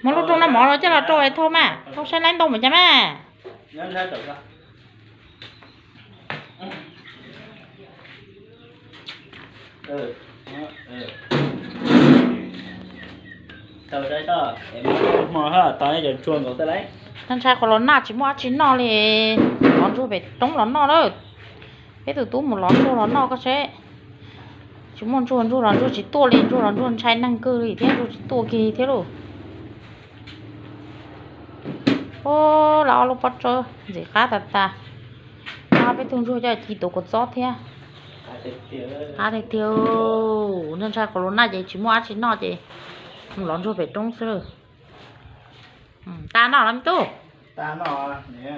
Muab lub rooj noj mov los coj los rau es thau mas, thau saib laib ntau npaum cas mas. Ntshai qhov los nag tsis muaj dab tsi noj li, lov ntsuag pem roob los noj lawm. Peb tus tub mus lov ntsuag los noj koj seb. Tsis muaj ntsuag, ntsuag los ntsuag tsis tuaj li, ntsuag los ntsuag ntshai neeg kawg li thiab, ntsuag tsis tuaj kiag thiab lauj. Ua, lawv ob lub pob tsawb ntxim qab tas tas. Ob peb tug ntsuag coj ci tuav kua txob thiab. Qab tiag tiag, ntshai ntshai qhov los nag ces tsis muaj dab tsi noj ces mus lov ntsuag pem roob xwb lawm. Tas noj los me tub.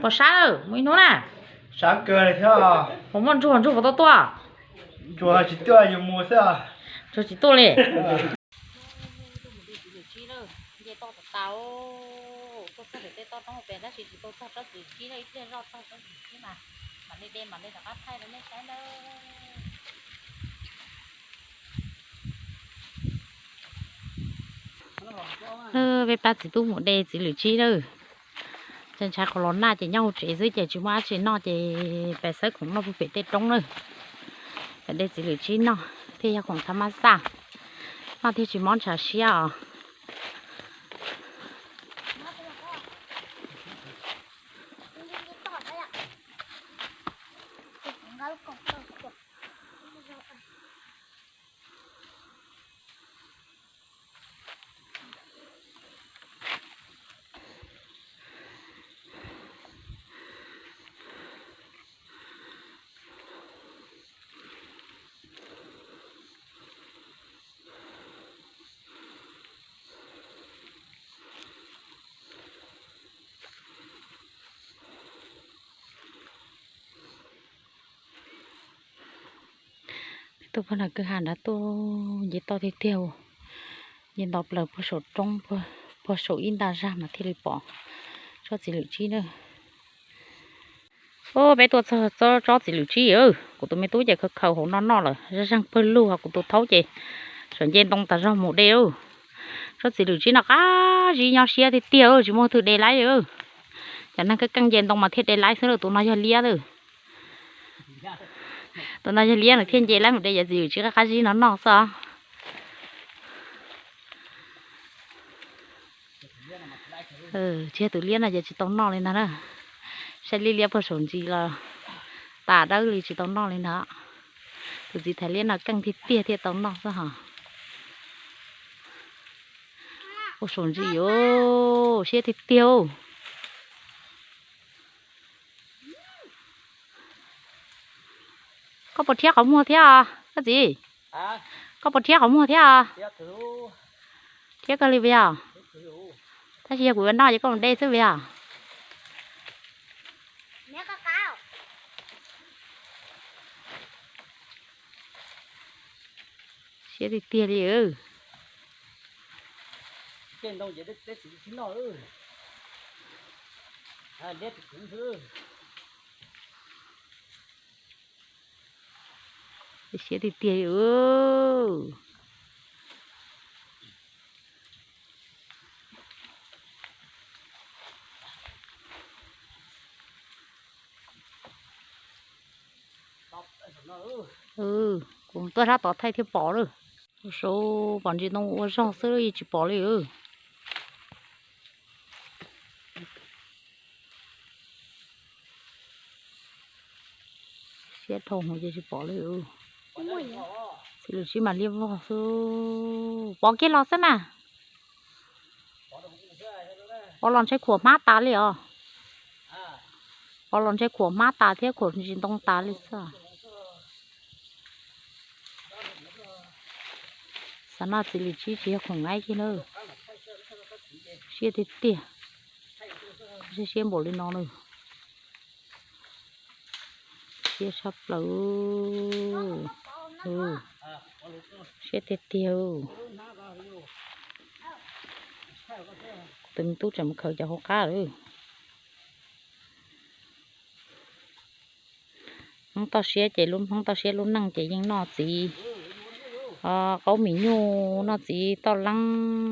Pos sab lawm, mus ib hnub na. Puas muaj ntsuag, ntsuag puas tuaj tuaj? Ntsuag tsis tuaj li. Nce toj tas tas, tuaj txog pem tej toj roob pem tab sis tsis tau txog tsob txiv lwm tsib na, ib pliag zoj txog tsob txiv lwm tsib mas mam li de mam li rov qab thaij rau nej saib nawb. Peb pab txiv tub mus de txiv lwm tsib lawm. Ntshai ntshai qhov los nag ces nyob hauv tsev xwb ces tsis muaj dab tsi noj ces pem xawb khoom noj puag pem tej roob lawm. Pem de txiv lwm tsib noj thiaj yog khoom thab mab xaj, noj thiaj tsis mob ntshav siab os. Peb tuaj puag nram kwj ha nrad tuaj nce toj tiag tiag, nce nto plaws puag saum roob, puag saum ib nta zag mas thiaj li pom tsob txiv lwm tsib na. Peb tuaj txog tsob txiv lwm tsib, kuv tus me tub ces khaws khaws hauv no noj lawm, zaj zeeg pawg lug, ho kuv tus thaub ces tseem nce ntoo tas zog mus de. Tsob txiv lwm tsib no qab zib nyob siab tiag tiag, tsis muaj leej twg de laib li. Cov neeg keej keej nce ntoo mas thiaj de laib xwb, tus no yog liab lawm. Tus no yog liab, nws thiaj nce laib mus de cov txiv lwm tsib qab qab zib no noj xwb os. Tsis yog tus liab no ces tsis tau noj li ntag na. Saib liab liab puag saum ntsis los tas dawb li tsis tau noj li ntag. Tus txiv thais liab no keej tiag tiag thiaj tau noj xwb hos. Puag saum ntsis, siab tiag tiag. Koj puas rhiab qhov muag thiab os koj txiv? Koj puas rhiab qhov muag thiab os? Rhiab kawg li puas yog? Tab sis yog kuv yuav noj ces koj mus de xwb puas yog? Siab tiag tiag li. Siab tiag tiag li. Kuv tuaj sab tod thaij thiaj pom lawm. Ua sau pom ntsis ntoo ua zog xwb yeej tsis pom li. Siab dhau hwv ces tsis pom li. Txiv lwm tsib mas liab vog xwb. Pov kiag los xwb na. Pov los ntshe khuam hmab tas li os. Pov los ntshe khuam hmab tas thiab khuam ntsis ntoo tas li xwb. Xav noj txiv lwm tsib tsis yog khoom nqaib kiag na. Siab tiag tiag. Siab siab npaum li no na. Siab tshaj plaws. Siab tiag tiag. Tus me tub tseem mus khaws cov hauv qab lawm. Hmoob toj siab ces lub Hmoob toj siab lub neej ces yeej noj txiv qaub mis nyuj, noj txiv toj leeb,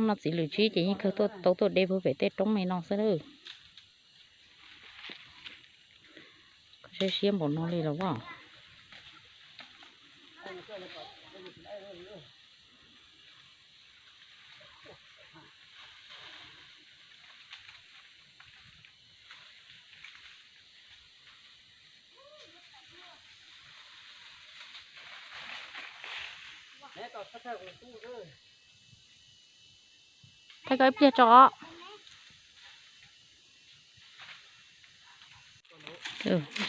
noj txiv lwm tsib ces yeej kawg tuaj tau tuaj de puag pem tej roob li no xwb lawm. Koj siab siab npaum no li los as. Thaij koj ib pliag tso.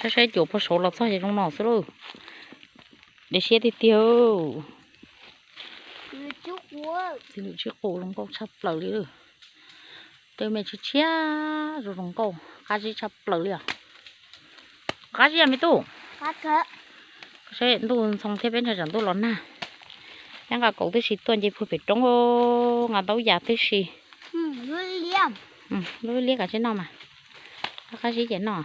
Saib saib cuam puag saud los txog ces zoo no xwb lauj. Dej siab tiag tiag. Txiv lwm tsib qus zoo nkauj tshaj plaws li. Tej me tshiab tshiab zoo zoo nkauj, qab zib tshaj plaws li os. Qab zib me tub. Saib ntuj ntxhoo thiab peb ntshai tsam ntuj los nag. Nyab nqa kaus tib si tuaj nce puag pem roob, nqa ntaub yas tib si. Lub liab kav tsij noj mas. Qab zib ces noj.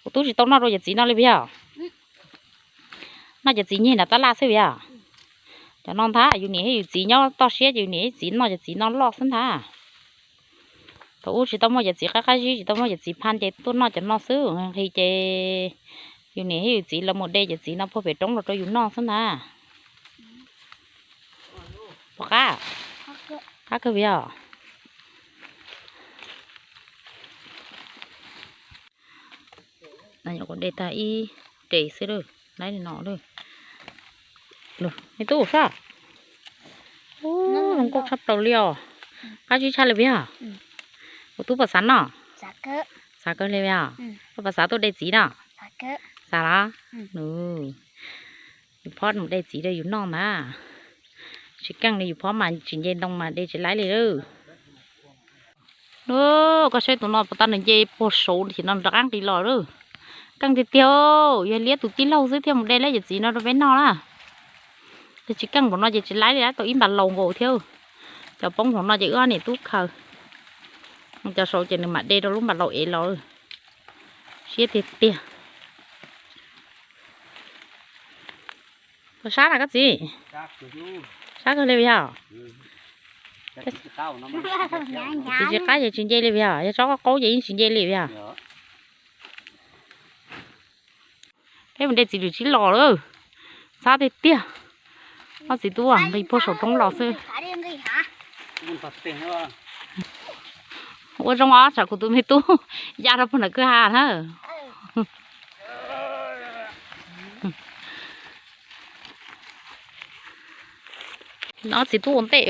Kuv twb tsis tau noj rau cov txiv no li puas yog? Noj cov txiv nyeg nram tab laj xwb puas yog? Cov no ntag yus niam thiab yus txiv nyob toj siab ces yus niam thiab txiv noj cov txiv no loj xwb ntag. Thaum ub tsis tau muaj cov txiv qab qab zib, tsis tau muaj cov txiv phaj ces tuaj noj cov no xwb, nqhis ces yus niam thiab yus txiv lawv mus de cov txiv no puag pem roob los rau yus noj xwb ntag. Puas qab? Qab kawg puas yog? Nyuam qhuav de tag ib res xwb lawm, laib li no lawm. Me tub sab, zoo nkauj tshaj plaws li os. Qab zib tshaj li puas yog? Kuv tub puas xav noj? Xav kawg li puas yog? Koj puas xav tuaj de txiv no? Xav los? Yus phob mus de txiv rau yus noj ntag. Tsis keej li, yus phob mas tsis nce ntoo mas de tsis laib li lawm. Koj saib tus no puas tau, nws nce puag saud ces no rov qab nqis los lawm. Keej tiag tiag, yog liab tus tij laug xwb thiaj mus de lawm cov txiv no rau peb noj na. Yog tsis keej npaum no ces tsis laib li, tau ib npas laus nkaus thiab. Cov poob hauv no ces wb ob niam tub khaws, cov saud ces nws mam de rau lub npas laus ev los. Siab tiag tiag. Puas sab na koj txiv? Sab kawg li puas yog? Txiv tsis qab ces tsis nce li puas yog? Yog tsob qaub qaub ces yeej tsis nce li puas yog? Peb mus de txiv lwm tsib los lawm. Sab tiag tiag. Ob txiv tub nqis puag saum roob los xwb. Ua zoo os, tsam kuv tus me tub ya rau puag nram kwj ha na. Ob txiv tub ua ntej.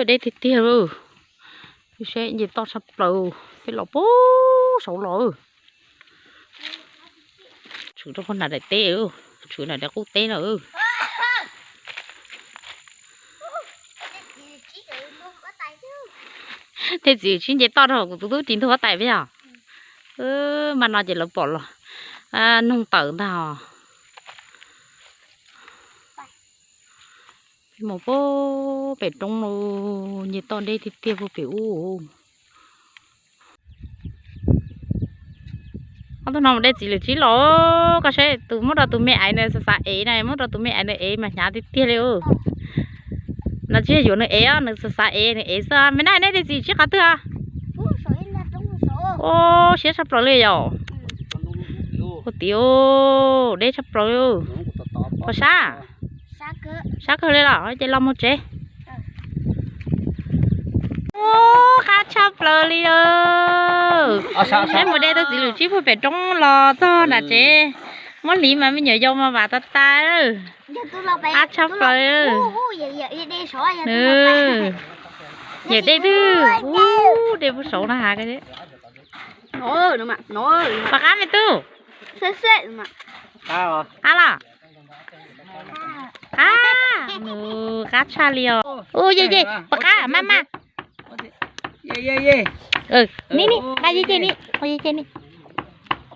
Deb tiag tiag. Saib nce toj tshaj plaws, peb los puag saud los. Tshwm rau puag nram daim teb, tshwm nram daim qub teb na. Tej txiv sib nce toj rau kuv tus tub ris ntug huab tais peb yog. Mas no ces lawv pom los noog tawm ntag os. Peb mus puag pem roob no, nce toj deb tiag tiag puag pem ub. Ob tug no mus de txiv lwm tsib los, koj saib tus muab rau tus me aiv nws xav xav ev na, muab rau tus me aiv nws ev mas hnyav tiag tiag li. No tsis yog yuav nws ev, nws xav xav ev nws ev xwb. Me na, neb de txiv lwm tsib qhov twg? Siab tshaj plaws li yom. Ua tiag, deb tshaj plaws. Puas sab? Sab kawg li los ces los mus tsev. Qab tshaj plaws li. Peb mus de tau txiv lwm tsib puag pem roob los txog nram tsev, muab hliv mas me nyuam yau mas vam tas tas. Qab tshaj plaws. Yawm dej twg, dej puag saud na has. Puas qab me tub? Qab los? Qab, qab tshaj li os. Ua ye ye, puas qab mas mas. Ni ni, qab ye ye ni, qab ye ye ni.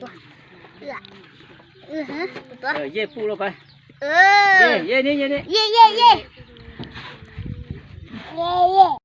Tus tua. Tus tua. Yej pum los pab. Yej, yej, yej, yej. Yej, yej, yej. Yej, yej.